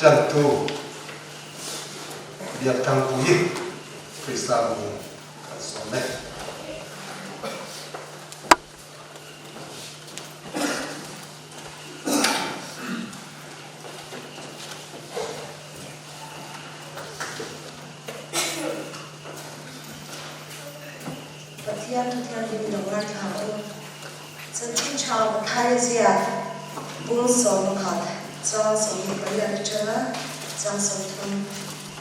Ṭantu Biakthangpuii Krista hmingin kan sawm e. Pathian Thuthianghlim lo ngaithla u. Chanchin tha Mathaia ziak bung 11 chang 28 atanga chang 30.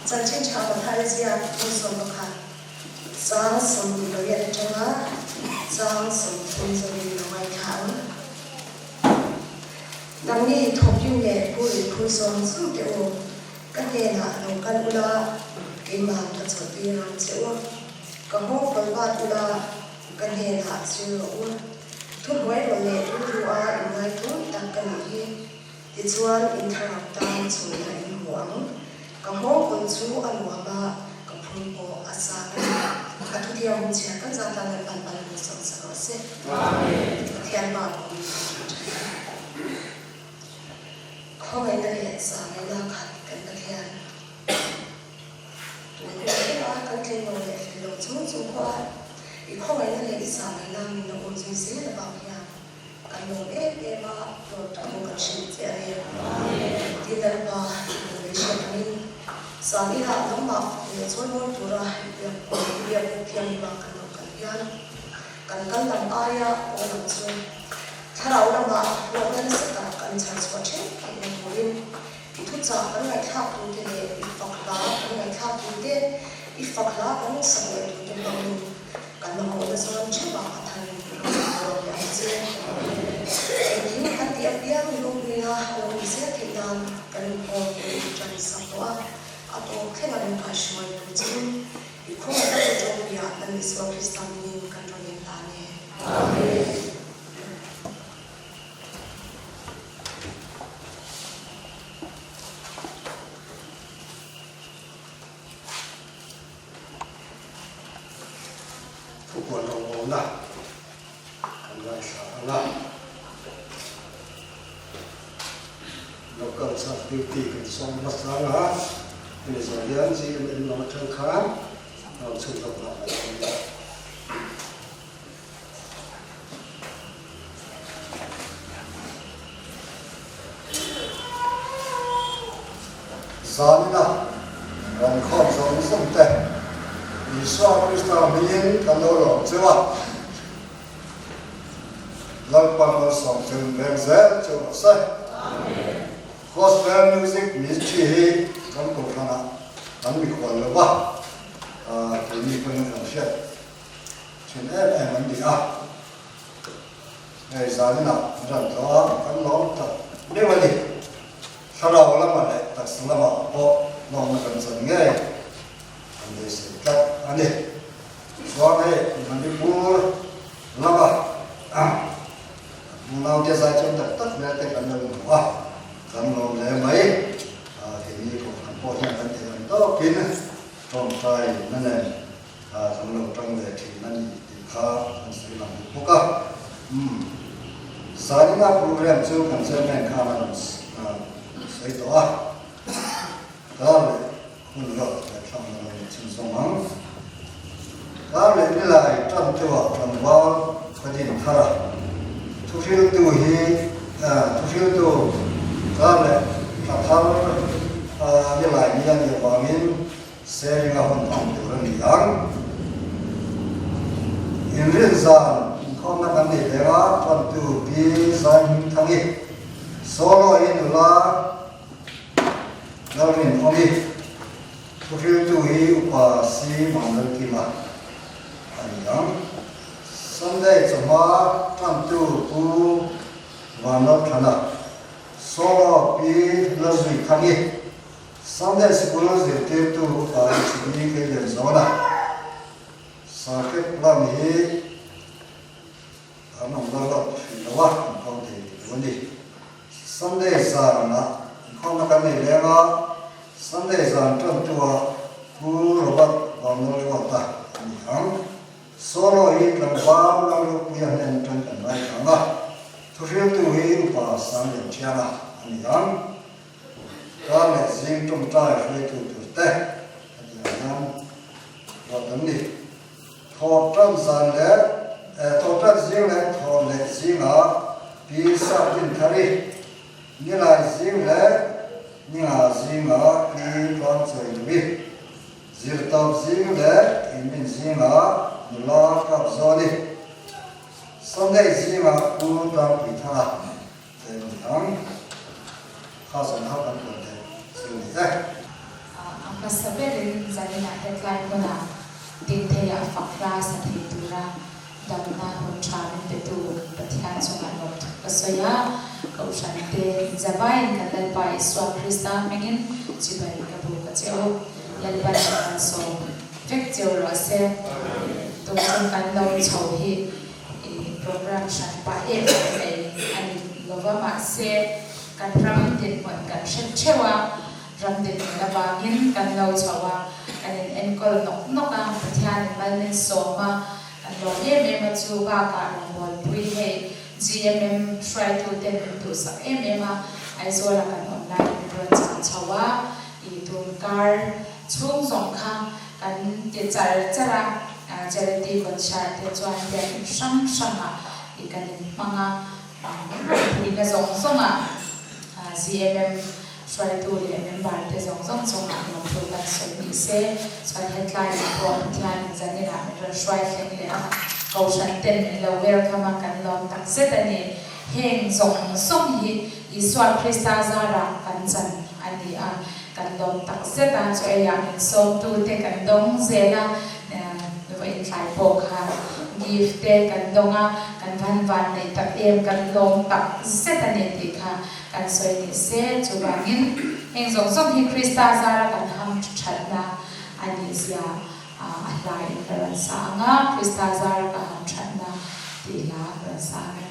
Chanchin tha Mathaia ziak bung 11 chang 28 atanga chang 30 zawngin lo ngaithla ang. Nangni thawkrim leh puri phur zawng zawng teh u, ka hnenah lo kal ula, keimah ka chawlhtir ang che u. Ka nghawng kawl bat ula, ka hnenah zir rawh u. Thuhnuai rawn leh rilru a inngaihtlawm tak ka nih hi. Tichuan, in thlarau tan chhunna in hmu ang. Ka nghawng kawl chu a nuam a, ka phur pawh a sang a ni. A thutiang hun chhiar kan zat tan an pan pan hun sawm sak rawh se. Pathian pa pawh min hmu tha tha. Khawngaihna leh zahngaihna khat kan Pathian. Tun hun thleng a kan tleng lo leh fel lo chung chung pawh a i khawngaihna leh i zahngaihna min lo awm zui zel avang hian kan lawm em em a, lawm thu kan hrilh che a ni. Tin Lalpa i lei hriat angin zan inah nangmah leh chawi mawi tura i biak i biak buk thianghlim a kan lo kal hian kan kal lam aia aw lam chu thlarau lamah hlawkna nasa tak kan chhar chhuah then theihna turin I thuchah kan ngaihthlak tute leh i fak hla kan ngaihthlak tute, i fak hla kan sak leh tute hmangin kan mamawhna zawn theuhah a than i rawn tuar leh ang che. Engkim kan tih apiang ropui a lo ni zel theih nan kan inkhawm pui tan sak tawh a, a tawp thleng a min kaihhruai tur chungin i khawngaih tak chu Ṭawngpuiah Lal Isua Krista hmingin kan rawn inhlan e. Amen. Thupuan rawngbawlna kan ngaithla ang a, Local Staff Duty kan sawm hmasa ang a, hemi zawh hian GMM lam atang khan rawn chhunzawm nghal mai dawn nia. Zanina rawn khawm zawng zawng te Isua Krista hmingin kan lo lawm cheu a, Lalpan malsawm cheu reng zel cheu rawh se. Gospel Music Ministry hi kan kohhranah kan mikhual lo va, keini pawhin kan hriat. Thin em em an ni a, hei zaninah an rawn tlawh a, kan lawm tak meuh a ni. Thlarau lamah leh taksa lamah pawh lawmna kan chan ngei an beisei tlat a ni. Chuan hei Manipur lama unaute zaichawm tak tak hmel te kan lo hmu a, kan lawm hle mai. Keini kohhran pawh hian kan theih ang tawkin tawngtai na nen kan lo tang ve thin a ni tih kha kan sawi lang duh bawk a. Umm. Zanina program chu kan chairman khan a rawn sawi tawh a, kar leh hun rawt leh thlang na lo chhun zawm ang. Kar leh nilai tan teuh ah tlangval ka din thar a, thuhriltu hi thuhriltu kar leh thla thar nilai ni a nih avangin Sharing a hun hmang tur a ni ang. Inrin zan inkhawmna kan nei leng a, tantu Pi Zaihmingthangi, Solo i nula Lalrinawmi, thuhriltu hi Upa Si Manlalkima a ni ang. Sunday chawhma tantu Pu Vanlalthana, Solo Pi Lalzuithangi, Sunday Sikul zirtirtu upa HB Keilen zawna Circuit lam hi an awm lo lo hrih lo a, inkhawm thei rih lo a ni. Sunday zanah inkhawmna kan nei leng a, Sunday zan tantua Pu Robert Vanlalruata a ni ang. Solo hi tlangval Lalropuia hnen tan kan ngaithla ang a, thuhriltu hi Upa Sanglianthianga a ni ang. Kar leh zing tawngtai hruaitu tur te hetiang hian ruat an ni. Thawh tan zan leh thawh tan zing leh thawh leh zingah Pi Saprinthari, Nilai zing leh Ninga zingah Pi Tluangchawiluvi, Zirtawp zing leh Inrin zingah Nula Kapzawni, Sunday zingah Pu Tlangpuithanga te ni ang. Kha zan ho kan tuan theih chu ni e. A hmasa berin zaninah hetlai hmunah ding theiah fak hla sa thei tura damna hun tha min petu Pathian chungah lawmthu ka sawi a, Kohhran te zavaiin kan Lalpa Isua Krista hmingin chibai ka buk a che u. Lalpan min malsawm vek cheu rawh se. Tun kan lo chho hi i program hran pah em em mai a ni lova mahse kan ram dinhmun kan hre theuh a, ram dinhmun avangin kan lo chho a, kan in enkawl nawk nawk a, Pathianin mal min sawm a, kan lawm em em a chu bakah rawngbawlpui hei GMM hruaitu ten min duhsak em em a, Aizawla kan awm laiin min rawn chang chho a, i tunkar chhung zawng kha kan ti char char a, charity concert te chuan biakinn hrang hrangah i kan inhmang a, puihna zawng zawngah GMM hruaitu leh member te zawng zawng chungah lawmthu kan sawi ni se, chuan hetlaiah pawh Pathianin zaninah min rawn hruai thleng leh a, Kohhran ten min lo welcome a, kan lawm tak zet a ni. Heng zawng zawng hi Isua Krista zarah kan chan a ni a, kan lawm tak zet a, chu eiah min sawmtute kan dawng zel a, vawiin tlai pawh kha gift te kan dawng a, kan van van neih tak em, kan lawm tak zet a ni tih kha kan sawi ni se, chuvangin heng zawng zawng hi Krista zara kan ham thatna a nih zia a hla in ka rawn sa ang a, Krista zara ka ham thatna tih hla ka rawn sa ang e.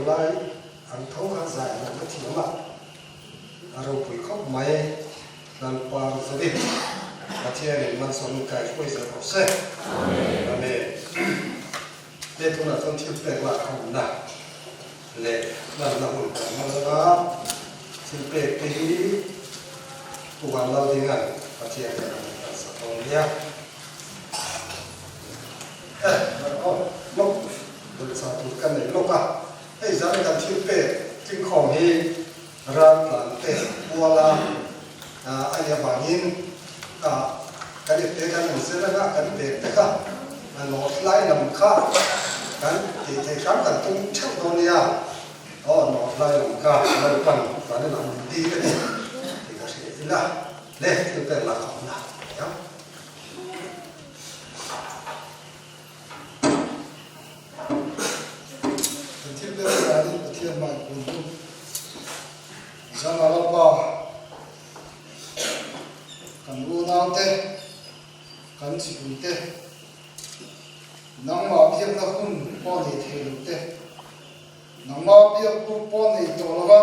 lai ang tho khan zai a lo la thiam a, a ropui khawp mai. Lalpa Ruzawin Pathianin malsawmin kai hruai zel rawh se. Amen. He tunah chuan thil pek lak a awmna leh hlanna hun kan hmang anga thil pek te hi Pu Vanlaldinga'n Pathian hian a rawn hlansak dawn nia. Eh, aw, lawk, belhchhah tur ka nei lawk a, hei zan kan thil pek tlingkhawm hi Raltlan te puala a nih avangin kan ipte kan ang zel anga kan pek te kha a nawt lai lam kha kan tih theih hram kan tum theuh dawn nia. Aw nawt lai lam kha Lalpan kan in ang dil a ni tih ka hria ila le thil pek lak a awm la nia. Kan thil pek danin Pathian hmai kun tum Zana Lalpa kan unaute, kan chipuite, nangmah biakna hun pawh nei thei lo te, nangmah biak buk pawh nei tawh lova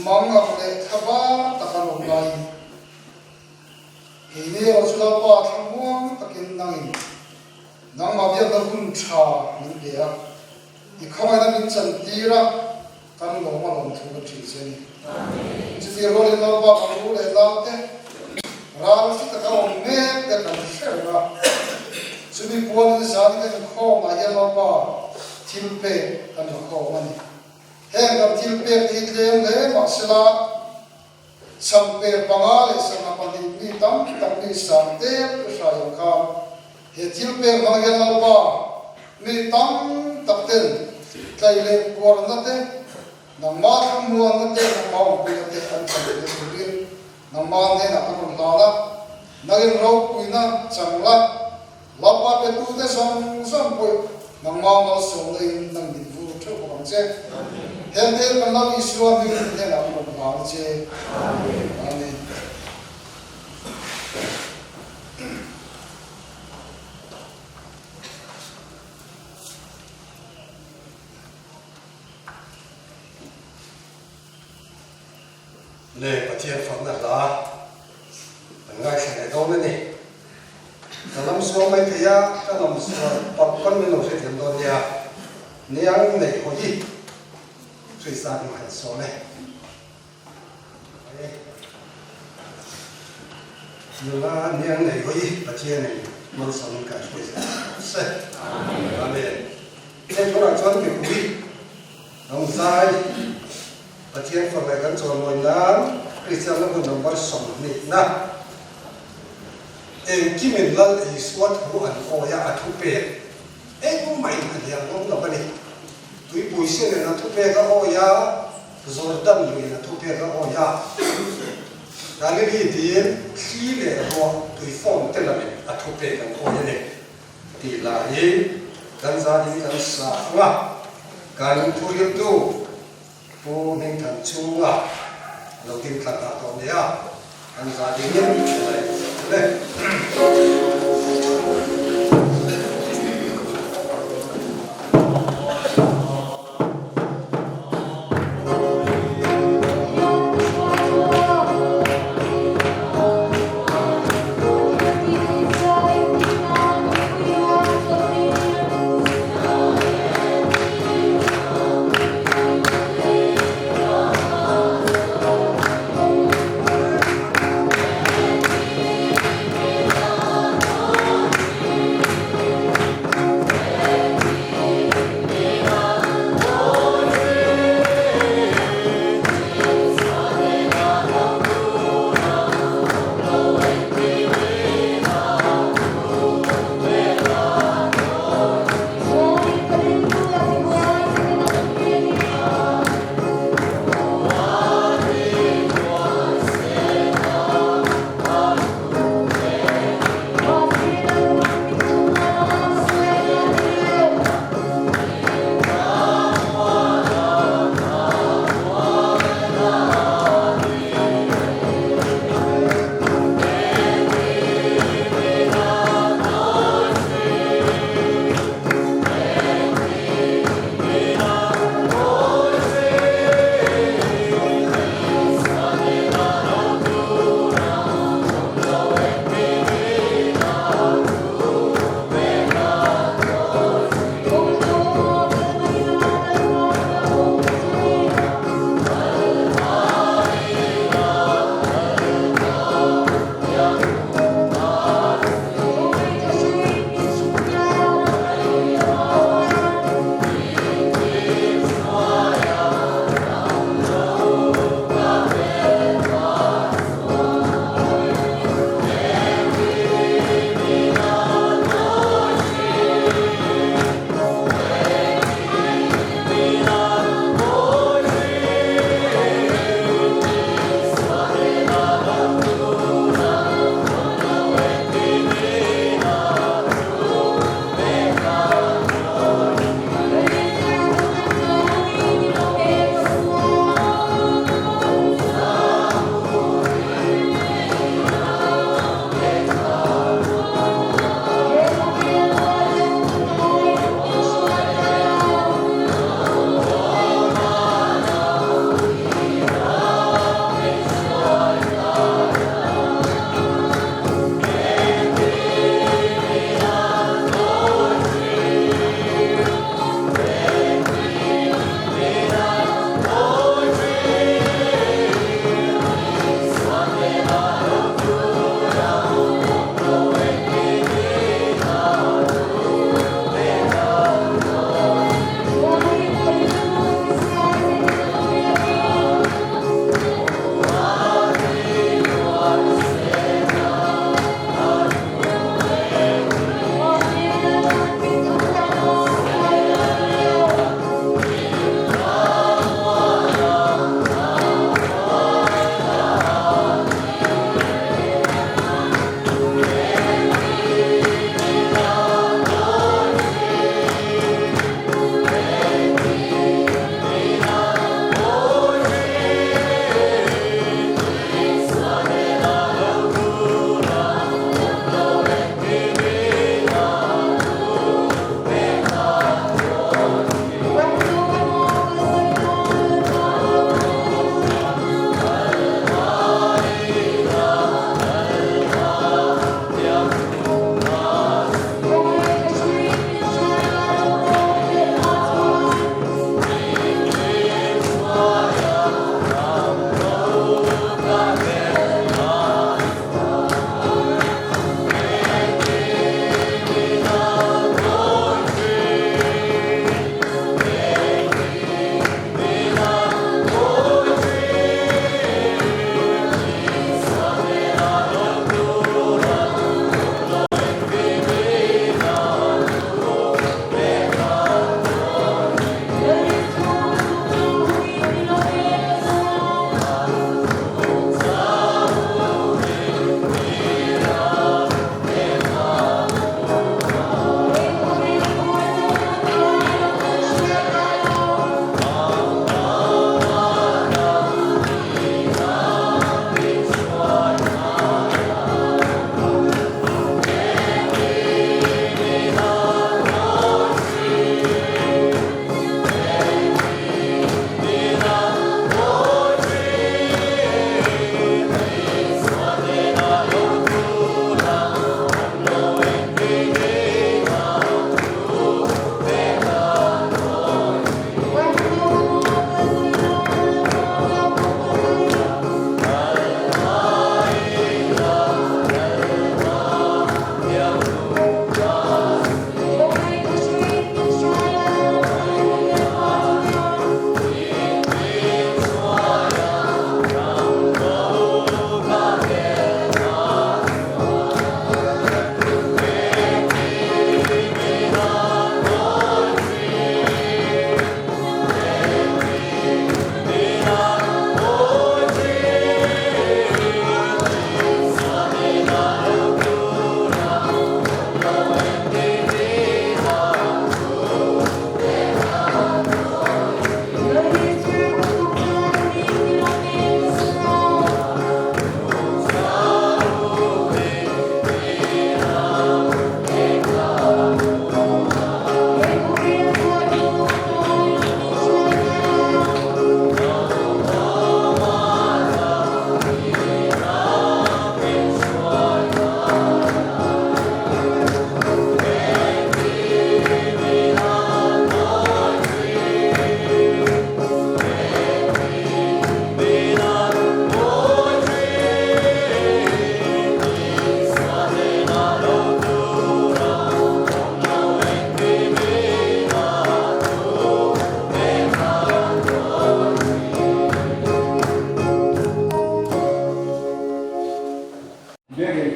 mangang leh thlabar taka an awm laiin, Keini erawh chu Lalpa thlamuang takin nangin nangmah biakna hun tha min pe a, i khawngaihna min chantir a, kan lawm a lawm thu kan hrilh che a ni. Chuti rualin Lalpa kan u leh naute ral hri taka awm mek te kan hre reng a, chumi puanin zanin kan inkhawmah hian Lalpa thil pek kan la khawm a ni. Heng kan thil pek te hi tlem hle mahsela, Changper panga leh sangha pahnih mi tam tak mi sang tel i hrai ang khan he thil pek hmang hian Lalpa mi tam tak ten tlai leh puarna te, nangmah thlamuanna te, nangmah awmpuina te an chan theihna turin nangmah hnenah kan rawn hlan a, nangin ropuina chang la, Lalpa petute zawng zawng pawh nangmah malsawmna in nang min vur theuh bawk ang che. Heng thil kan Lal Isua hming hnenah kan rawn hlan a che. Amen. Le Pathian fakna hla kan ngaithla leh dawn a ni. Ka lam sual mai thei a, ka lam sual palh pawn min lo hrethiam dawn nia. Niang neih haw hi Krista hnu han sawm e. Nula niang neih haw hi Pathianin malsawmin kai hruai zel rawh se. Amen. Heng thurah chuan mipui Lawngzai Pathian fak leh kan chawimawi nan Kristianna hun number 20 na engkimin Lal Isua thu an awi a, a thupek engmah in a hnial ngawt lo a ni. Tuipui sen in a thupek a awi a, Jordan lui in a thupek a awi a, Galili dil thli leh ruah tuifawn te lamin a thupek an awi a ni. Tih lah hi kan zan in kan sa ang a, kan thuriltu Pu Hmingthan chunga lo ding tlat dah tawh nia, kan za ding in lai le.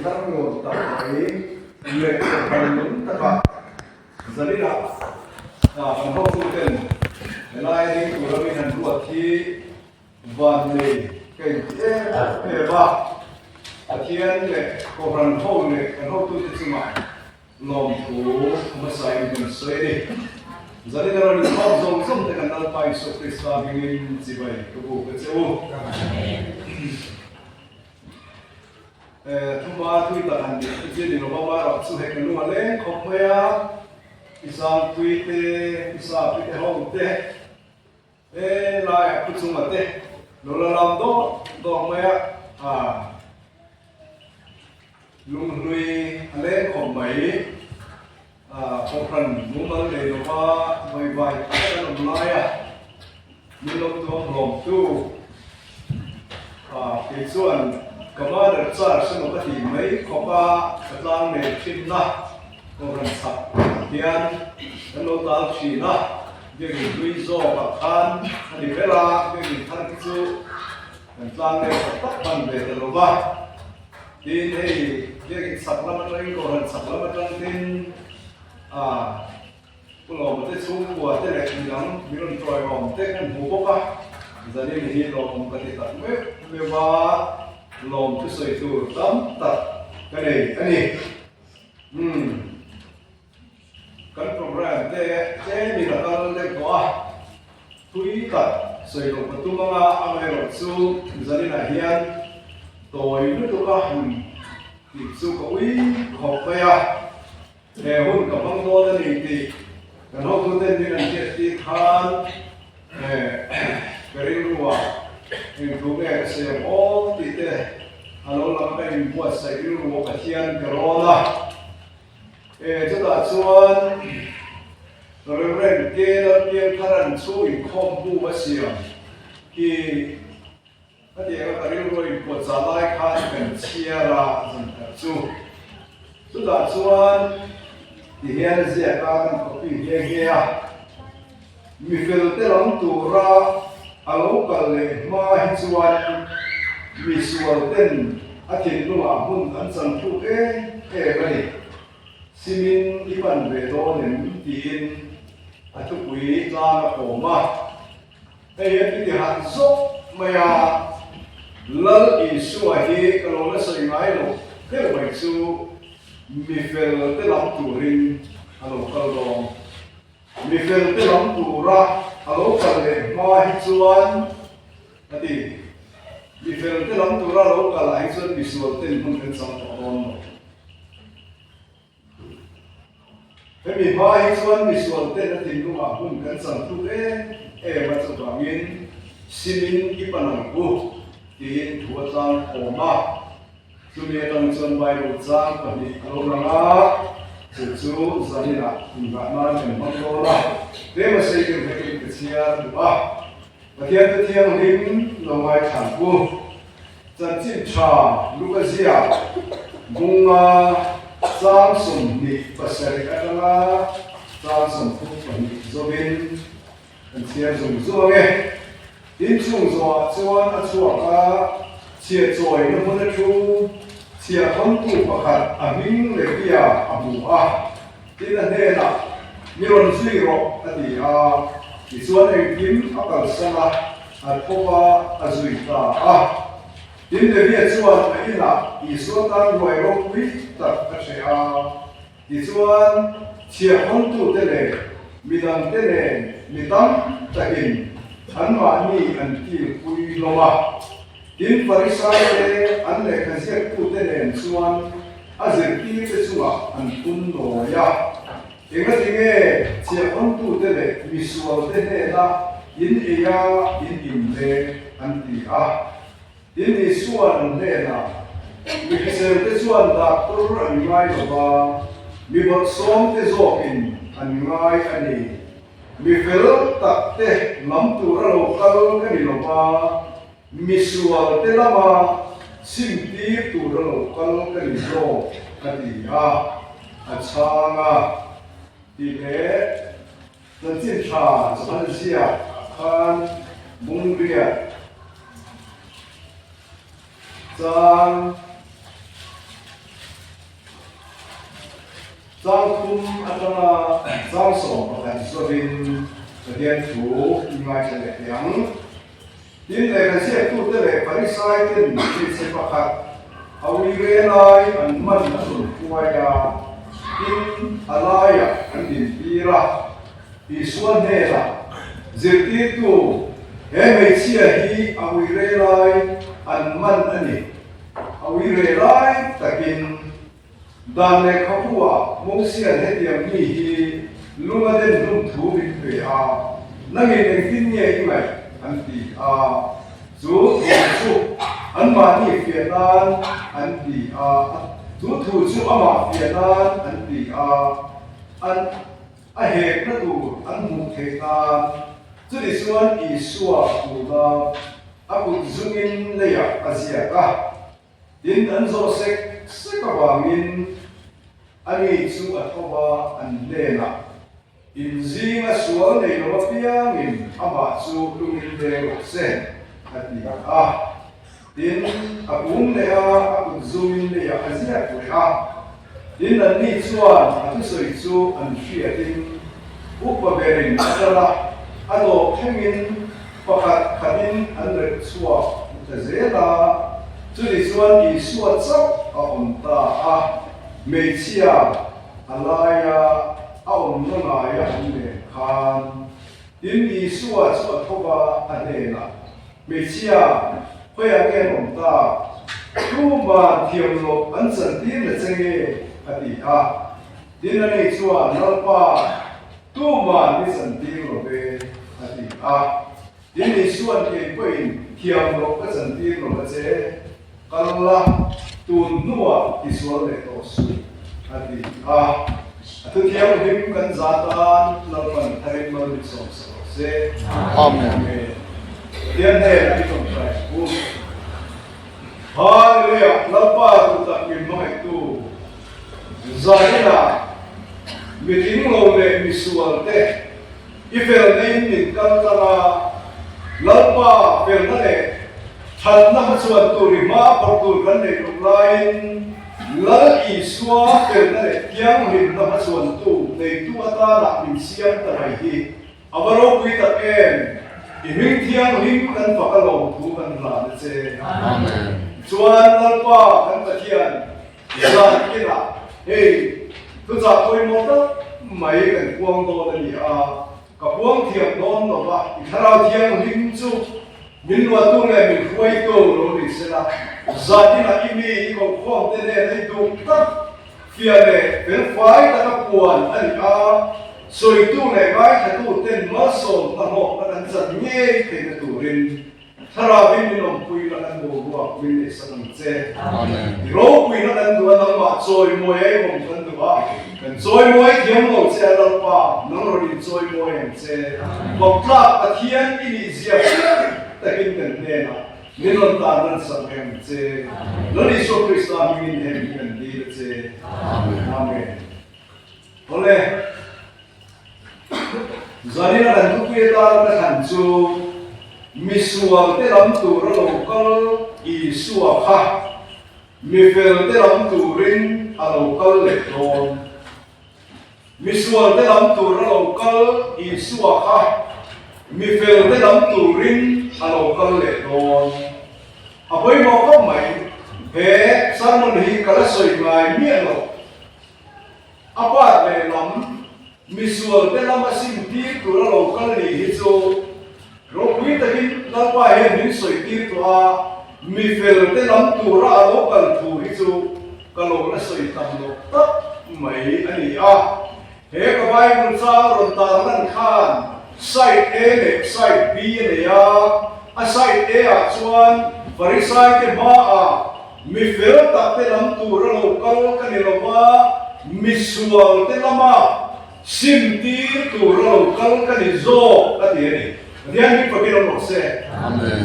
thar nuam tak mai leh kohhran nung takah zaninah kan hotuten helai ding tura min han ruat hi Vannei ka inti em em a, Pathian leh Kohhran ho leh kan hotute chungah lawmthu hmasain kan sawi a ni. Zanin a rawn inkhawm zawng zawng te kan Lalpa Isua Krista hmingin chibai ka buk a che u. Thuma tui tak han nih te chu ni lova amaherawh chu hei ka lung a leng khawp mai a, i zangpui te, i sapui te ho te, He laiah pu chunga te lo la lam dawk dawk mai a, ah lunghlui a leng khawp mai, ah kohhran mumal nei lova vai vai tak an awm lai a, min lo tuam hlawm tu, ah kei chuan ka mother church emaw ka tih mai khawp a ka tlang nei thinna kohhran chhak hian kan lo tal thin a. Biakin hlui zawkah khan a ni ber a, biakin thar khi chu kan tlang leh tak tak hman ve ta lo va. Tin, hei biakin chhak lam atangin Kohhran chhak lam atang tin ah Pu Lawma te chhungkua te leh midang min rawn tawiawm te kan hmu bawk a, zanin hi lawmawm ka ti tak meuh meuh a, lawm thusawi tur tam tak ka nei a ni. Umm. Kan program te tlemin a kal deuh tawh a, thui tak sawi loh ka tum anga amaherawh chu zaninah hian tawi lutuk a han tih chu ka ui khawp mai a, he hun ka hmang dawn a ni tih kan hotuten min an hriat tir khan ka rilru ah engthu nge ka sawi ang aw tih te a lo lang a, ka inbuatsaih rilru a Pathian ka rawn a. E, chutah chuan Rev. K. Lalpiangtharan chu inkhawm bu a siam hi hetianga ka rilru a inpuahchah lai khan kan chhiar a zan khat chu. Chutah chuan tihian a ziak a, kan copy nghe nghe a, Mi felte lam tura a lo kal leh hma hi chuan mi sualten a thinlungah hmun an chan thluk em em a ni. Simin i pan ve dawn em? tiin a thupui tlang a kawm a. Hei a ti tihat zawk mai a, Lal Isua hi ka lo la sawi ngai lo deuh mai chu mi felte lam turin a lo kal dawn. Mi felte lam tura a lo kal leh hma hi chuan a ti. Mi felte lam tura a lo kal ah hi chuan misual ten hmun kan chang tawh dawn lo. Hemi hma hi chuan misual ten a thinlungah hmun kan chang tluk em em a, chuvangin simin i pan ang u tiin thu a tlang awm a. Chumi atang chuan Bible chang pahnih a lo lang a, chu chu zaninah inngah nan kan hmang dawn a, tlem a sei deuh hlekin ka chhiar duh a. Pathian te thianghlim lo ngaithlan u. Chanchin tha Luka ziak bunga chang 27 atanga chang 32 zawin Kan chhiar zung zung ang e. Tin chung zawhah chuan a chhuak a, chhia chawina hmun a thu, chhia thawntu pakhat a hming leh bia a hmu a. Tin a hnenah, Mi rawn zui rawh, a ti a. Tichuan engkim a kalsan a, a tho va, a zui ta a. Tin Levia chuan a inah Isua tan ruai ropui tak a hreh a. Tichuan, chhiahhawntute leh midangte nen mi tam takin anmahni an kilpui hlawm a. Tin, Farisaite an lehkha ziaktute nen chuan a zirtirte chungah an phun nawi a. Engatinge chhiahhawntute leh misualte hnena in ei a, in in le? an ti a. Tin, Isua'n an hnenah, Mi hriselte chuan doctor an ngai lo va, mi bawlhsawmte zawkin an ngai a ni. Mi fel takte lam tura lo kal ka ni lo va, mi sualte lama simtir tura lo kal ka ni zawk, a ti a, a chhang a. Tih leh Chanchin tha Johan ziak ah khan bungriat chang. Chang thum atanga chang 11 zawhin Pathian thu i ngaithla leh thei ang. Tin, lehkha ziaktute leh Pharisaiten hmeichhe pakhat a ui re lai an man a rawn hruai a, tin, a laiah an dintir a. Isua hnenah, Zirtirtu, he hmeichhia hi a ui re lai an man a ni, a ui re lai takin Dan lehkhabu-ah Mosia'n hetiang mi hi lung a den hlum thu min pe a, nangin engtin nge i ngaih? an ti a. Chu thu chu anmahni fiah nan an ti a, chu thu chu amah fiah nan an ti a, an a hekna tur an hmuh theih nan. Chutichuan Isua tuna a kut zungin leiah a ziak a. Tin, an zawh sek sek avangin ani chu a tho va, an hnenah, In zinga sual nei lo apiangin amah chu lungin deng rawh se, a ti a. Tin, a kung leh a, a kut zumin leiah a ziak leh a. Tin, anni chuan a thusawi chu an hriatin upa berin a ṭan a, a dawp thlengin pakhat khatin an rep chhuak ta zel a. Chutih chuan Isua chauh a awm ta a, hmeichhia a laia a awmna ngaia an len khan. Tin, Isua chu a tho va, a hnenah, Hmeichhia, khawiah nge an awm tak? Tuman thiam loh an chantir na che nge? a ti a. Tin, ani chuan, Lalpa, tuman mi chantir lo ve, a ti a. Tin, Isua'n kei pawhin thiam loh ka chantir lo va che, kal la, tun hnuah tisual leh tawh suh, a ti a. A thuthianghlim kan za tan Lalpan tharin mal min sawm sa rawh se. Amen. Pathian hnenah i tawngtai ang u. Hallelujah! Lalpa duhtak min hmangaihtu zaninah mitling lo leh misual te i felna in min kal tlang a, Lalpa felna leh thatna hmachhuan tur i hma phawrh tur kan neih loh laiin Lal Isua felna leh thianghlimna hmachhuantu neitu atana min siam ta mai hi a va ropui tak em! I hming thianghlim kan fak a lawmthu kan hlan a che. Chuan Lalpa kan Pathian zan inah hei thuchah pawimawh tak mai kan puang dawn a ni a, Ka puang thiam dawn lo va, i thlarau thianghlim chu min luahtu leh min hruaitu lo ni se la, zaninah i mi i kohkhawmte nen i duh tak fiah leh felfai taka puan a ni a, sawitu leh ngaithlatu ten malsawm hnahlawkna kan chan ngei theihna turin Thlarauin min awmpui la kan boruak min neihsak ang che. I ropuina kan duh a, nangmah chawimawi a i awm kan duh a, kan chawimawi thiam lo che a Lalpa, nang rawn in chawimawi ang che. Bawktlak Pathian i nih zia chiang takin kan hnenah min rawn tan ransak ve ang che. Lal Isua Krista hmingin heng hi kan dil a che. Amen. Awle. Zanina kan thupui atan ka thlan chu misual te lam tura lo kal Isua kha mifel te lam turin a lo kal leh dawn. Misual te lam tura lo kal Isua kha mifel te lam turin a lo kal leh dawn. A pawimawh khawp mai, he sermon hi ka la sawi ngai miah lo. A part lehlam, misual te lama sim tir tura lo kal nih hi chu ropui takin Lalpa hian min sawi tir tawh a, mi fel te lam tura a lo kal thu hi chu ka lo la sawi tam lo tak mai a ni a. He ka Bible chang rawn tarlan khan side A leh side B a nei a, a side A ah chuan Farisai te hmaah Mi fel tak te lam tur a lo kal ka ni lo va, mi sual te lama sim tir tur a lo kal ka ni zawk a ti a ni. Pathian hming fakin awm rawh se.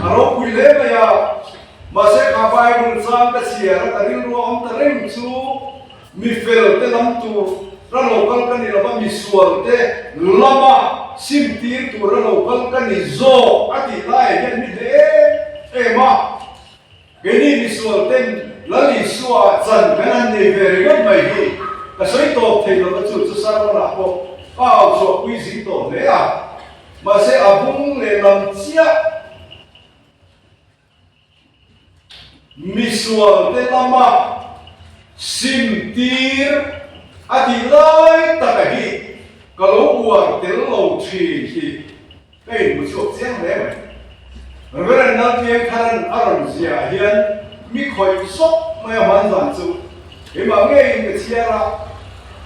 A ropui hle mai a, mahse kha Bible chang ka chhiar a ka rilru a awm ta reng chu mi fel te lam tur a lo kal ka ni lo va, mi sual te lama sim tir tur a lo kal ka ni zawk a tih laiah hian mi hle em a. Keini misual ten Lal Isua chan kan han nei ve ringawt mai hi. Ka sawi tawp thei lo na chu chu sermon-ah pawh ka au chhuahpui zing tawh hle a, mahse a bung lehlam chiah misual te lama sim tir a tih lai taka hi ka lo uar tel lo thin hi ka inhmu chhuak chiang hle mai. Reverend Lalpiangtharan a rawn ziahah hian mi khawih zawk mai a hman zan chu keimah ngeiin ka chhiar a,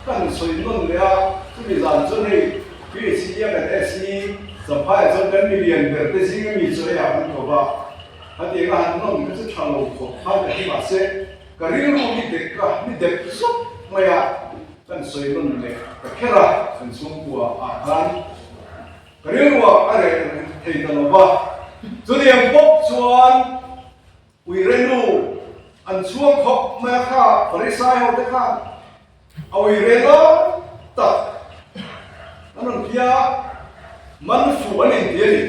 ka han sawi nawn leh a, chumi zan chuan hei PHE kan SE Champhaiah chuan kan milian ber te zinga mi chu heiah kan ko va, hetiang a han nawn kha chu tha lo khawp khan ka ti mahse ka rilru mi dek a, mi dek zawk mai a kan sawi nawn leh ka kher a, kan chhungkua ah khan. Ka rilruah a reh thei ta lo va, chutiang bawk chuan uirenu an chhuang khawp mai a kha, Farisai ho te khan a uire lai tak an rawn phia a, man fuh an inti a ni.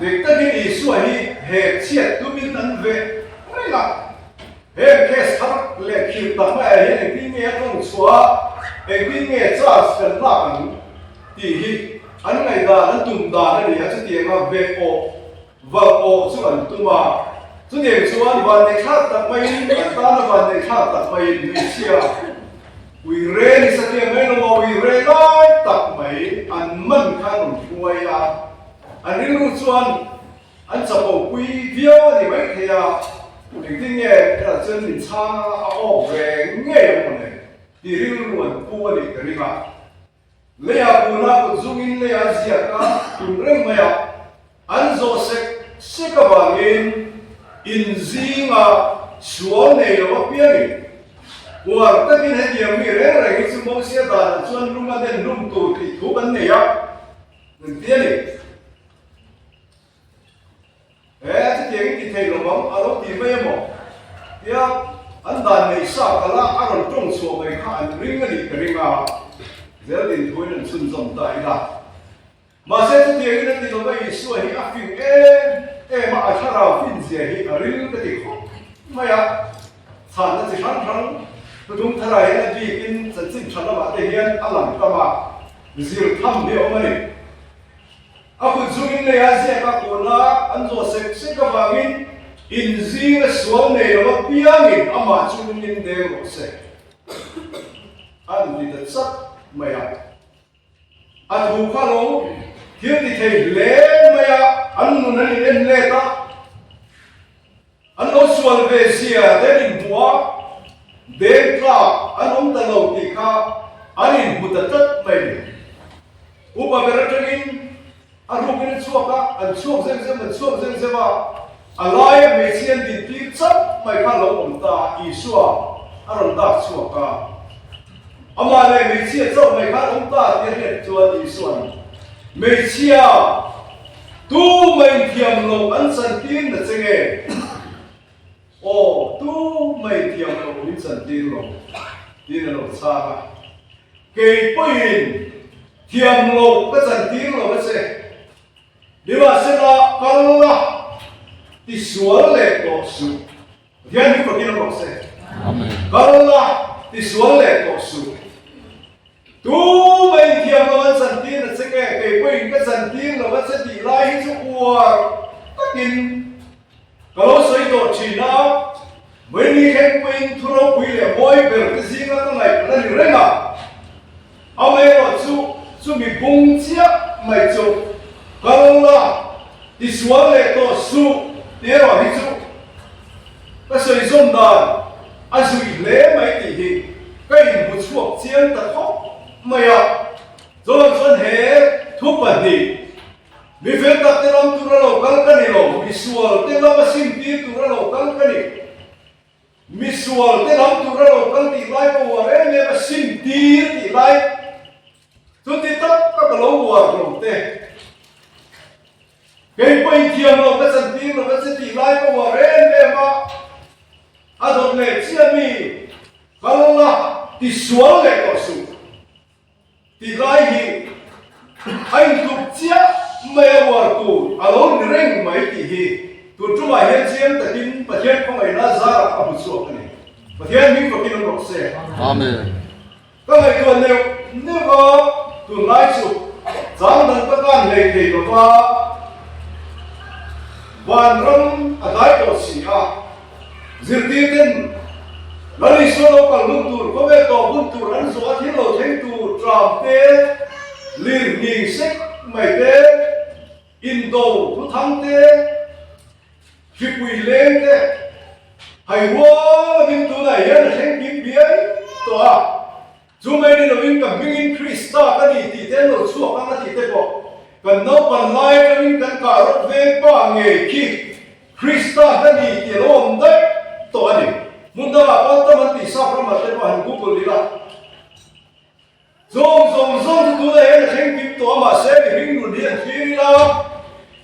Dik takin Isua hi hek chhiat tumin an veh reng a. Heng case thar leh khirh tak maiah hian engtin nge a tawng chhuah a, engtin nge charge kan lak ang tih hi an ngaihdan, an tum dan a ni a, chutianga veh awh, valh awh chu an tum a. Chutiang chuan vanneihthlak tak maiin, an tana vanneihthlak tak maiin hmeichhia ui re ni satliah mai lo a, ui re lai tak mai an man kha an rawn hruai a, an rilru chuan An chapo pui viau a ni mai thei a, engtin nge hetah chuan min chhang a, a awk ve ngei ang mawle tih rilru an pu a nih ka ring a. Leiah kuna kut zungin leiah a ziak a tum reng mai a, an zawh sek sek avangin in zinga sual nei lo apiangin uar takin hetiang mi reng reng hi chu Mosia danah chuan lung a den hlum tur tih thu kan nei a, an ti a ni. He chutiang in ti thei lo ang a lo ti mai emaw? Tia an dan nei sa kal a, a rawn tawng chhuah mai kha an ring a nih ka ring a, zel din thuin an chhunzawm ta ila. Mahse chutiang in a ti lo va, Isua hi a fing em em a, a thlarau fin zia hi a ril ka ti khawp mai a, chhanna chi hrang hrang thuthung tharah hian a bikin chanchin tha lamah te hian a lang tam a, zir tham hi a awm a ni. A kut zungin lei a ziak a kun a, an zawh sek sek avangin inzing a sual nei lo apiangin amah chu lungin deng rawh se an ti ta chak mai a. A thu kha lo thil ti thei hle mai a, an nun an in en let a. An lo sual ve zia te an inhmu a, deng tlak an awm ta lo tih kha an inhmu ta tlat mai ni. Upa ber atangin a rukin a chhuak a, an chhuak zem zem, an chhuak zem zem a, a laia hmeichhia an din tir chauh mai kha a lo awm ta a, Isua a rawn dak chhuak a. Amah leh hmeichhia chauh mai kha an awm ta tih a hriat chuan Isua'n, Hmeichhia, tu mah inthiam loh an chantir na che nge? Aw, tu mah inthiam loh min chantir lo, tiin a lo chhang a. Kei pawhin thiam loh ka chantir lo a che. Nimahsela, kal la, tisual leh tawh suh. Pathian hi fakin awm rawh se. Kal la, tisual leh tawh suh. Tu mai inthiam lo an chantir na che nge, kei pawhin ka chantir lo a che tih lai hi chu uar takin ka lo sawi tawh thin a, Vawiini thleng pawhin thu ropui leh mawi ber te zinga ka ngaih la ni reng a. Amaherawh chu chumi bung chiah mai chu kal la, tisual leh tawh suh tih erawh hi chu ka sawi zawm dan a zuih hle mai tih hi ka inhmu chhuak chiang ta khawp mai a. Chuan chuan he thu pahnih mi fel tak te lam tur a lo kal ka ni lo, misual te lama simtir tur a lo kal ka ni. Misual te lam tur a lo kal tih lai ka uar em em a, sim tir tih lai chuti tak ka ka lo uar lo te. Kei pawhin thiam lo ka chan tir lo a che tih lai ka uar em em a, a dawt leh chiah mi kal la tisual leh tawh suh. Tih lai hi a intluk chiah mai a uar tur a lo ni reng mai tih hi tun tumah hian chiang takin Pathian khawngaihna zarah a hmu chhuak a ni. Pathian hming fakin awm rawh se. Amen. Ka ngaihtuah neuh neuh a, tunlai chu chang dang ka tan hlei thei lo va, vanram a dai tawh si a, zirtirten Lal Isua lo kal hun tur, khawvel tawp hun tur an zawh a thil lo thleng tur tram te, lirhning sek mai te, indo thuthang te, Hripui leng te hai rual lovin tunah hian a thleng kim biai tawh a, chu mai ni lovin ka hmingin Krista ka ni tih te an lo chhuak ang a tih te pawh kan naupan lai atangin kan kah rawt veng pa ngei khi Krista ka ni tih a lo awm daih tawh a ni. Hmun dangah pawh tam an tih sap ramah te pawh han google ila. Zawng zawng zawng chu tunah hian a thleng kim tawh a, mahse mihring nun hi an thlir ila,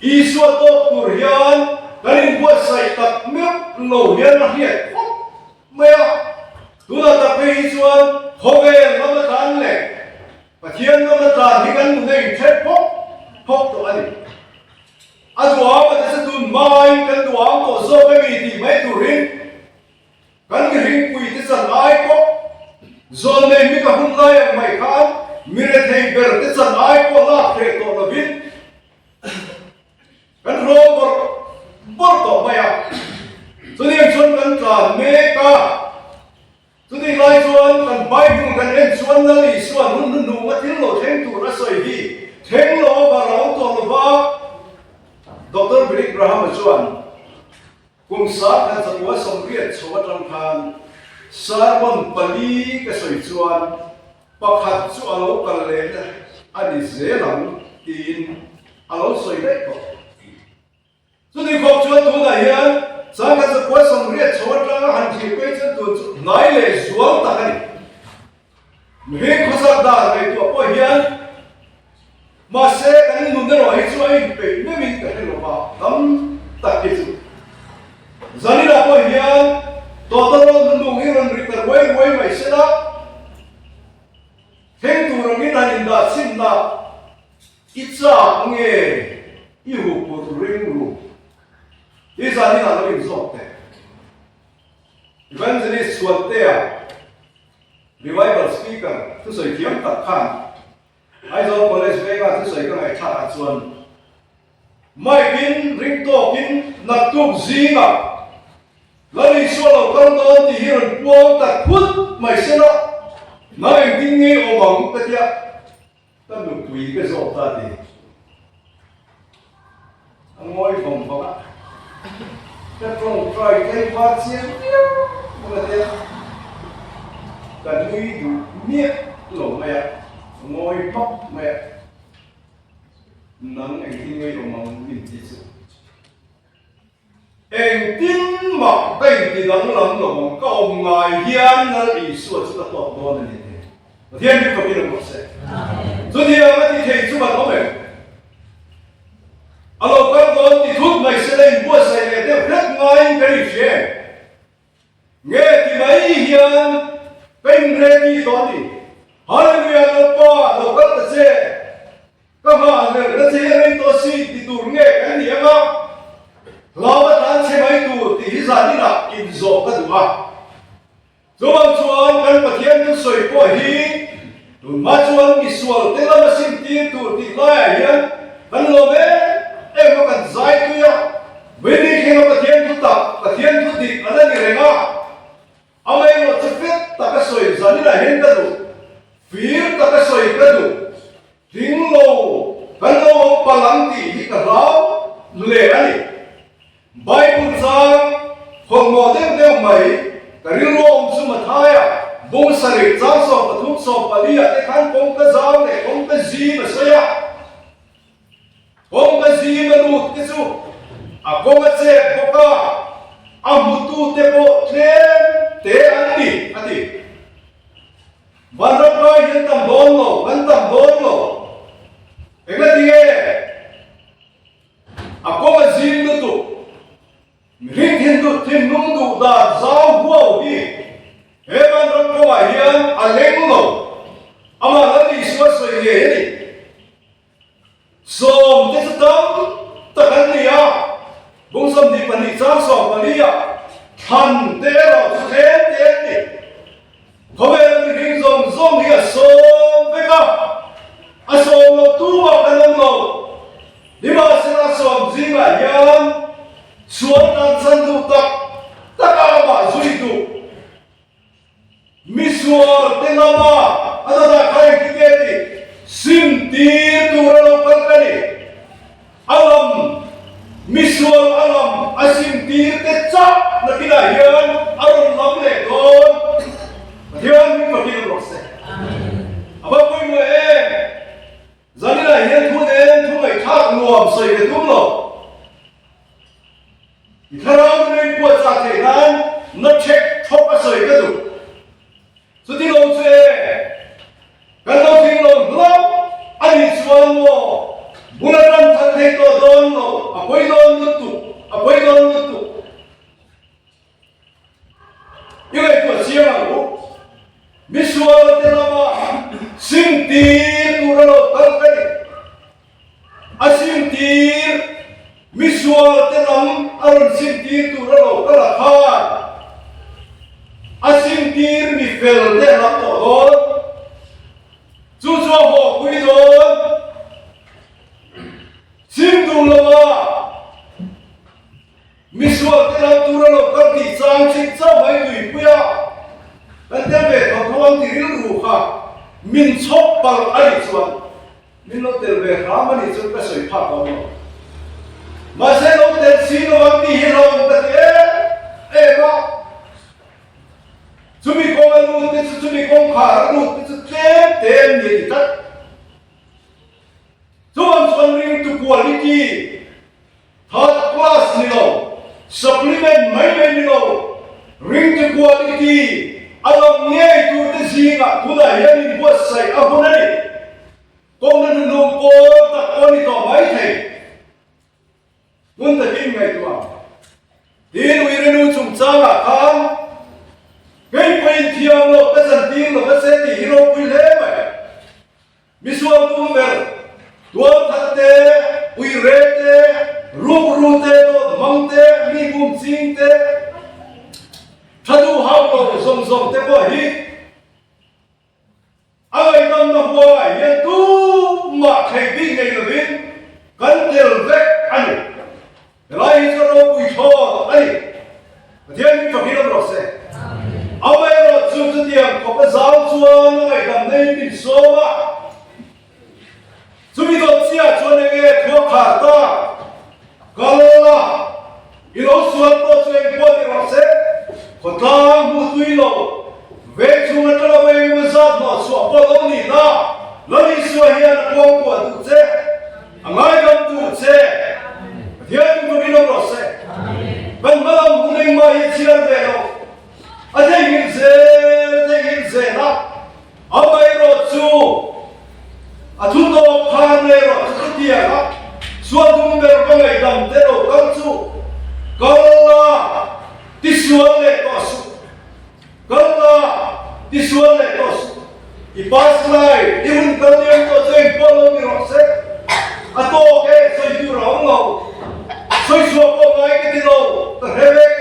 Isua tawk tur hian kan inbuatsaih tak meuh lo hian a hriat khawp mai a. Tunah tak phei hi chuan khawvel lama tlan leh Pathian lama tlan hi kan nun a inthet phawk phawk tawh a ni. A duham a ti chu tun hmain kan duham tawh zawk emi tih mai turin, Kan mihringpui te chan ai pawh zawn nei mi ka hun lai ang mai khan mi rethei ber te chan ai pawh lak hreh tawh lovin kan rawm bawrh bawrh tawh mai a. Chutiang chuan kan tlan mek a, chutih lai chuan kan Bible kan en chuan Lal Isuan hun hnuhnung a thil lo thleng tur a sawi hi thleng lo a var a awm tawh lova, Doctor Billy Graham-a chuan, Kum sangkhat zakua 80 chho atang khan sermon pali ka sawi chuan pakhat chu a lo kal lehna a ni zel ang tiin a lo sawi daih tawh. Chutih khawp chuan tunah hian sangkhat zakua 80 chho atanga han thlir phei chuan tun chu hnai leh zual tak a ni. Mihring khawsak dan ngaihtuah pawh hian mahse kan nun erawh hi chu a inpeih meuhin ka hre lo va, tam tak hi chu. Zaninah pawh hian tawtawrawl nunung hi rawn ri ta ruai ruai mai se la, thleng tur angin han indah chhinna i chak nge i huphurh ring ru hi zaninah lo inzawk teh. Evangelist Chhuantea. Revival Speaker thusawi thiam tak khan Aizawl College venga thusawi ka ngaihthlak ah chuan Mic in ring tawkin naktuk zingah Lal Isua lo kal dawn tih hi rawn puang ta phut mai sela nang engtin nge awm ang ka tia. Ka nupui ka zawk ta ti. A ngawi vawng vawng a, ka tawngtai tlaivar chiang viau bawk a tia. Ka nui duh miah lo mai a, a ngawi hmak mai a. Nang engtin nge i awm ang min ti chu. Engtin mah ka inti danglam lo ang, ka awm ngai hian Lal Isua chu ka tawk dawn a ni tih Pathian hi fakin a bawk se. Chutiang a ti thei chu kan awm em? A lo kal dawn ti thut mai se la inbuatsaih leh deuh hlek ngaiin kan inhria em? Nge ti mai hian ka inredi tawh a ni. Hallelujah Lalpa lo kal ta che. Ka nghah hlelh na che hi a rei tawh si ti tur nge kan ni ang a, hlau a tlan chhe mai tur tih hi zan inah inzawh ka duh a. Chuvang chuan kan Pathian thusawi pawh hi tunhma chuan misual te lama simtir tur tih laiah hian kan lawm em em a, kan zai tui a, Vawini thlenga Pathian thu tak, Pathian thu dik a la ni reng a. Amaherawh chu fet taka sawi zan inah hian ka duh, fir taka sawi ka duh, tling lo kan lo awm palh ang tih hi ka hlau hle a ni. Bible chang khawlhmawh deuh deuh mai ka rilru awm chu Mathaia bung sarih chang 13 14 ah te khan kawngka zau leh kawngka zim a sawi a. Kawngka zim a lut te chu a kawng a chek bawk a, a hmutu te pawh tlem te an ni, a ti. Vanram kai hian tam dawn lo, kan tam dawn lo. Engati nge a kawng a zim lutuk? Mihring thinduh thinlung duh dan zau huau hi he vanram kawngah hian a leng lo, amah Lal Isua sawi ngei a ni. Sawm te chu tam tak an ni a, bung 22 chang 14 ah. Thlan te erawh chu tlem te an ni. Khawvela mihring zawng zawng hi a sawm vek a, a sawm lo tumah kan awm lo. Nimahsela a sawm zingah hian sual tan chan duh tak taka amah zui duh misual te lama a dawtah kha engtin nge tih sim tir tur a lo kal ka ni. A lam, misual a lam a sim tir te chauh nakinah hian a rawn lam leh dawn. Pathian min fakin awm rawh se. A va pawimawh em? Zaninah hian thu nen thu ngaihthlak nuam sawi ka tum lo. I thlarau nuna inpuahchah theih nan na ṭhek thawk a sawi ka duh. Chuti lo chu e, kan lo tling lo hlauh a nih chuan maw bul a tan that thei tawh dawn lo, a pawi dawn lutuk, a pawi dawn lutuk. I ngaihtuah chiang ang u. Misual te lama sim tir tur a lo kal ka ni. A sim tir, misual te lam a rawn sim tir tur a lo kal a khan a sim tir mi fel te a lam tawh dawn. Chu chu a haw pui dawn. Sim duh lo a. Misual te lam tur a lo kal tih chang chik chauh mai tuipui a, kan tel ve tho tho ang ti rilru kha min chhawp palh a nih chuan min lo tel ve hram a nih chuan ka sawi phak awm lo. Mahse lo tel si lo ang tih hi hlauhawm ka ti em em a, chumi kawng a lut te chu chumi kawngkhar a lut te chu tlem te an ni a ti tlat. Chuan chuan ringtu quality Third class ni lo, supplement mai mai ni lo, ringtu quality a lam ngei turte zingah tunah hian inbuatsaih a hun a ni. Kawngna nunung pawl tak pawh a ni tawh mai thei. Hmun takin ngaihtuah ang. Tin, Uirenu chungchangah khan kei pawhin thiam loh ka chantir lo va se tih hi ropui hle mai. Misual tum ber, tualthat te, uire te, rukru te, dawt hmang te, mi bum ching te, tha duh hauh lo zawng zawng te pawh hi a ngaihdamna huangah hian tumah thei bik nei lovin kan tel vek a ni. Helai hi chu ropui thlawt a ni. Pathian min fakin awm rawh se. Amaherawh chu chutiang khawp a zau chuan a ngaihdam neiin min sawm a. Chumi dawt chiah chuan enge thua khar tak kal a, i lo sual pawh chu eng pawh ni rawh se, khawtlang hmu tui lo, veng chhung atanga veng emaw zat hnawh chhuah pawh lo ni la, Lal Isua hian a kuangkuah duh che. A ngaidam duh che. Pathian in turin awm rawh se. Kan hmalam hun engmah hi chhiar ve lo. A theihnghilh zel, a theihnghilh zel a. Amaherawh chu a thu tawp khan erawh chu chutiang a sual dum ber ka ngaihdam te lo kal chu kal la tisual leh tawh suh. Kal la, tisual leh tawh suh. I pass lai, i hun kal liam tawh chu engpawh lo ni rawh se. A tawk e, sawi tur a awm lo. Sawi chhuah pawh ngai ka ti lo, ka hre vek.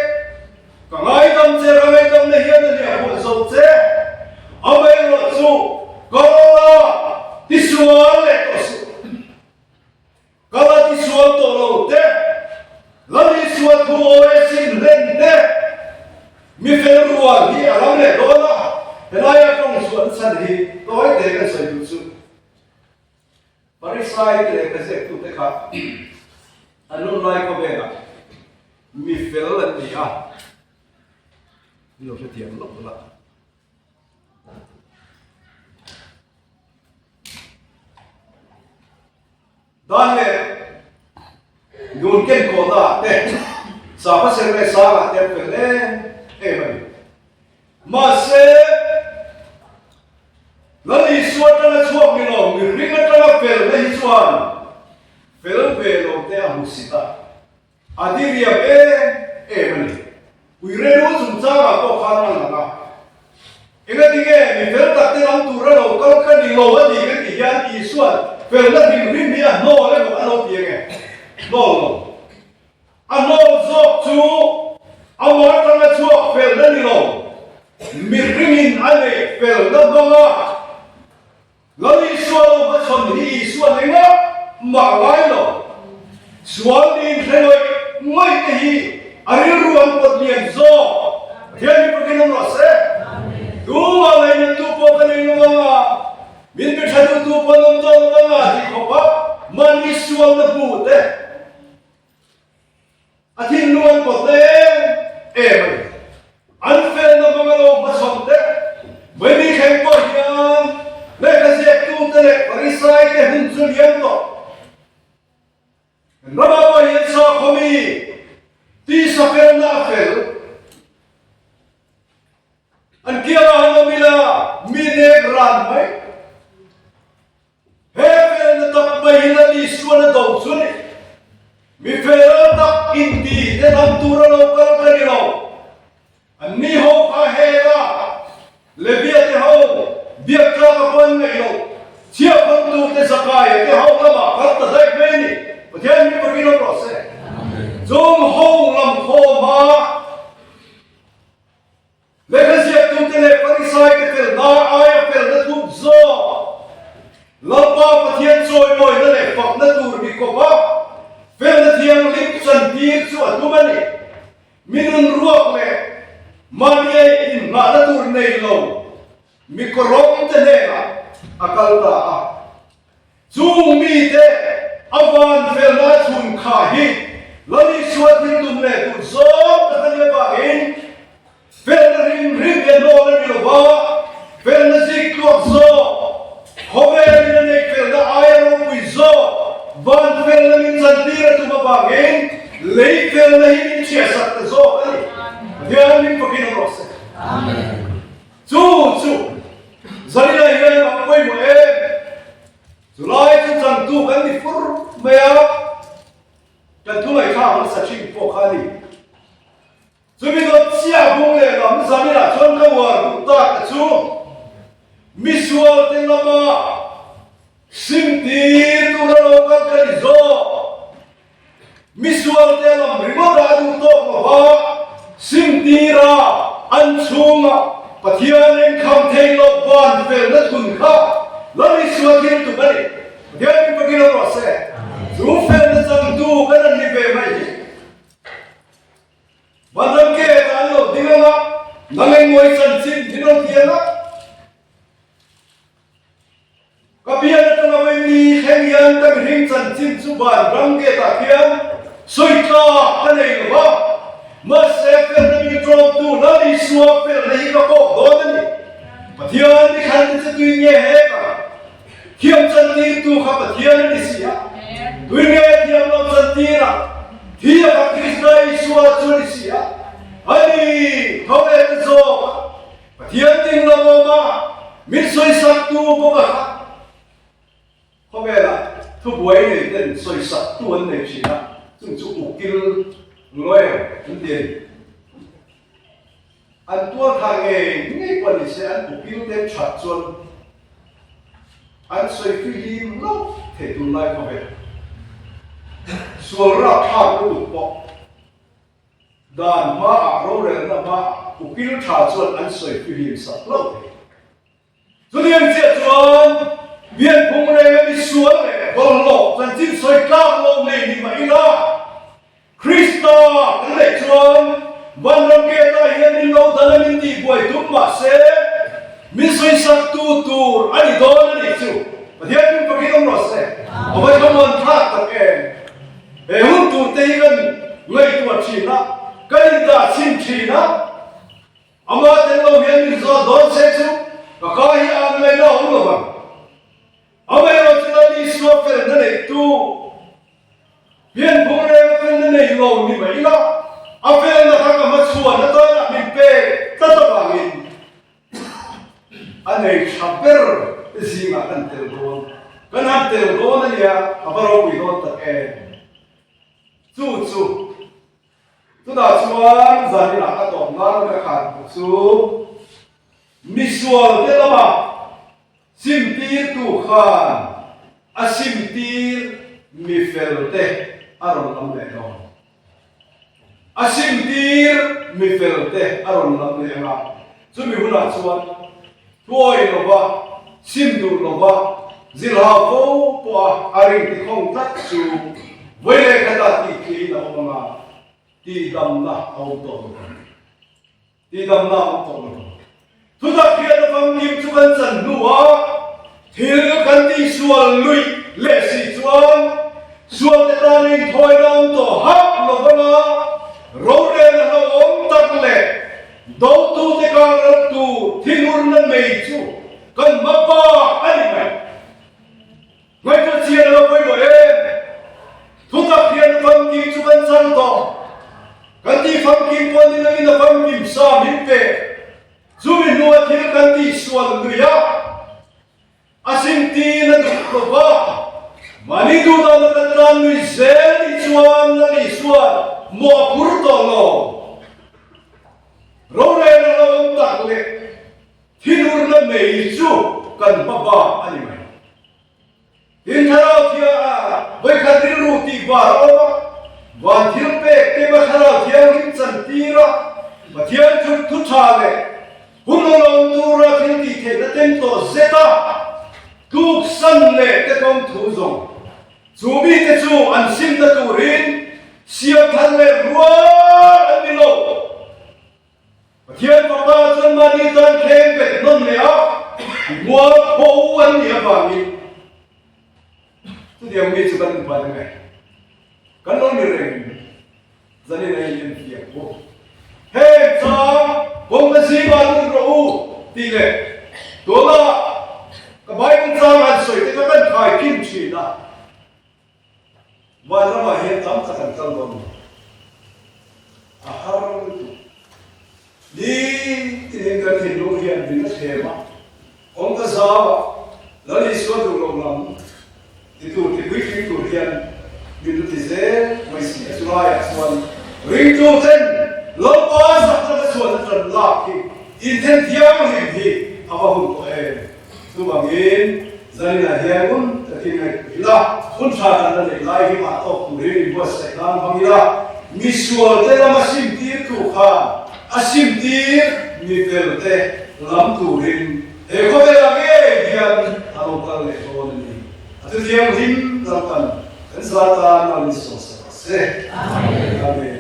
Ka ngaidam che, ka ngaidamna hian a hliah huah zo che. Amaherawh chu, kal la, tisual leh tawh suh. Ka la tisual tawh lo te, Lal Isua thu awi a sim hlen te, mi fel rual hi a ram leh dawn a, helaia tawng chhuah chhan hi tawi te kan sawi duh chu. Pharisai te leh khaziaktute kha an hun lai khawvelah mi fel an ni a, min lo hrethiam lawk la. Dan leh nun ken kawhna ah te, sava ser leh sang ah te an fel em em a ni. Mahse, Lal Isua atanga chhuak ni lo, mihring atanga felna hi chuan fel ve lo te a hmu sit a. A diriam em em a ni. Uirenu chungchangah pawh khan a lang a. Engatinge mi fel tak te lam tura lo kal ka ni lo a ni kan tih hian Isua'n felna hrim hrim hi a hnawl emaw a lo ti ange? Hnawl lo. A hnawl zawk chu amah atanga chhuak. felna ni lo, mihringin a neih felna hmanga Lal Isua lo hmachhawn hi Isua nei mah mah ngai lo. Sual niin hre ngawih ngawih te hi a rilru an pawt lian zawk. Pathian mi pakin awm rawh se. Tumah ngainattu pawh ka nei lo anga, min pe tha duhtu pawh an awm tawh lo anga tih khawpa mahni sualna hmu te A thinlung an pawt em em a ni. An felna hmanga lo hmachhawn te, Baibal thleng pawh hian lehkha ziaktute leh Pharisaite hun chu lian tawh. Kan ramah pawh hian sakhaw mi tisa felna a fel. An kiangah han awm ila mi nek ran mai. He felna tak mai hi Lal Isuan a do chu a ni. Mi fel tak inti te lam tura lo kal ka ni lo. An ni ho kha hela Levia te ho biak tlak a pawn ngaih lo. Chhiahkawmtu te Zakaia te ho lamah kal ta daih mai a ni. Pathian mi pakin awm rawh se. Chung ho lam khawm a. Lehkha ziaktute leh Pharisaite felna aia felna thup zawk Lalpa Pathian chawimawina leh fakna tur ni kawpa felna thianghlim chantir chu a tum a ni. Mi nun ruak leh mahni inngahna tur nei lo mi kawrawngte hnenah a kal ta a. Chung mite a van felna chhun kha hi Lal Isua thil tum leh duh zawng tak a nih avangin felna rim rim hian hnawl a ni lo va, felna zik tluak zawk, khawvelin a neih felna aia ropui zawk van felna min chantir a tum avangin lei felna hi min chhiahsak ta zawk a ni. Pathian min fakin awm rawh se. Chu chu Zarina hian a pawimawh em? Chulai chu changtu kan ni fur mai a, kan thu ngaihthlak hmasa thin pawh kha a ni. Chumi dawt chiah bung leh lam Zarina chuan ka uar duh tak a chu misual te lama simtir tura lo kal ka ni zawk. Misualte lam ringawt a duh tawk lo va, simtira an chhunga Pathian engkham thei loh van felna thun kha Lal Isua thil tum a ni. Pathian min pakin awm rawh se. Chu felna changtu kan an ni ve mai hi. Vanram ke ta an lo ding anga, nang engmawi chanchin min rawn ti anga. Ka bian atanga vaini thleng hian ka mihring chanchin chu van ram gate ah khian sawi tlak ka nei lo va, mahse felna min tlawmtu Lal Isua felna hi ka kawk dawn a ni. Pathian ni thlan te chu tui nge hek ang? Thiam chantirtu kha Pathian a ni si a, tui nge thiam lo chantir ang? Thi a kha Krista Isua chu a ni si a, a ni tho leh ta zawk a. Pathian ding lo awm a, min sawisaktu bawk a kha. Khawvelah thubuai nei ten sawisaktu an nei thin a, chung chu ukil, lawyer, an ti a ni. An tualthah ngei ngei pawh ni se an ukil te that chuan an sawi fihlim lo thei tunlai khawvel. Sual rapthlak lutuk pawh. Dan hmaah rorelna hmaah ukil tha chuan an sawi fihlim sak hlauh thei. Chutiang chiah chuan pianphung renga misual leh bawlhhlawh chanchin sawi tlak lo nei ni mah ila, Krista kan neih chuan vanram gate ah hian min lo dan a min tihbuai tum mah se, min sawisaktu tur a ni dawn a nih chu. Pathian min fakin awm rawh se. A va thlamuan thlak tak em! He hun tur te hi kan ngaihtuah thin a, kan indah chhin thin a, ama tel lo hian min zawt dawn se chu ka ka hi a an ngaihna a awm lo vang. Amaherawh chu Lal Isua felna neihtu hian phung reng felna nei lo ni mai ila, a felna kha ka hmachhuan atana min pek tlat avangin A nei tha ber zingah kan tel dawn, kan han tel dawn a nia, a va ropui dawn tak em? Chu chu, chutah chuan zaninah a tawp nan ka khan hmu chu misual te lama simtirtu khan a simtir mi fel te a rawn lam leh dawn. A simtir mi felte a rawn lam leh ang a, chumi hunah chuan thuawi lova, sim duh lova, zilhau fo pawha a ring tikhawng tlat chu vawi leh khatah tihthliin a awm ang a, tihdamna a awm tawh lo ang. Tihdamna a awm tawh lo. Thutak hian a famkim chu kan chan hnuah thil kan tihsual luih leh si chuan sualte tan inthawina awm tawh hauh lo vanga rorelna hlauhawm tak leh dotute kar ral tur thinurna nei chu kan hma bak a ni mai. Ngaihtuah chian a lo pawimawh em? Thutak hian famkim chu kan chang tawh. Kan tih famkim pawh ni lovin a famkim sa min pe. Chumi hnua thil kan tihsual lui a, a simtin a duh lo va, mahni duhdana kan tan lui zel tih chuan Lal Isuan mawh a phur tawh lo. Rorel a lo awm tak leh Thinurna mei chu kan hma bak a ni mai. Tin, Thlarau Thiang vawikhat rilru tih var a awm a, van thil pek te ma Thlarau Thianghlim chantir a, Pathian thu thu tha leh hun awlawm tura thil tih theihna tem tawh zet a, tluksan leh te kawng thu zawng chu mite chu an simna turin siam thar leh rual an ni lo. Pathian Fapa chuan mahni tan thleng bet nawn leh a, mual pho an nih avangin chutiang mi chu kan inphat ang e. Kan lo ni reng zanin a in enfiah bawk. Heng chang kawngka zingah lut rawh u tih leh tuna ka Bible chang han sawi te kha kan khaikhin thin a. Vanramah hian tam tak an kal dawn lo. A har lutuk. Nitin kan thinlung hian min a thlem a, kawngka zauah Lal Isua duh loh lam ti tur ti puitling tur hian min lu ti zel mai si a. Chulaiah chuan ringtu ten Lalpa zak laka chuan a tan lak hi inthen thianghlim hi a va hun tawh em? Chuvangin zaninah hian ngun takin ngaihtuah ila, hun tha kan la neih lai hi mah tawk turin inbuatsaih nan hmang ila, misualte lama simtirtu khan a simtir mifelte lam turin he khawvelah ngei hian a lo kal leh dawn a ni. A thu thianghlim Lalpan kan za tan a min sawmsak rawh se. Amen.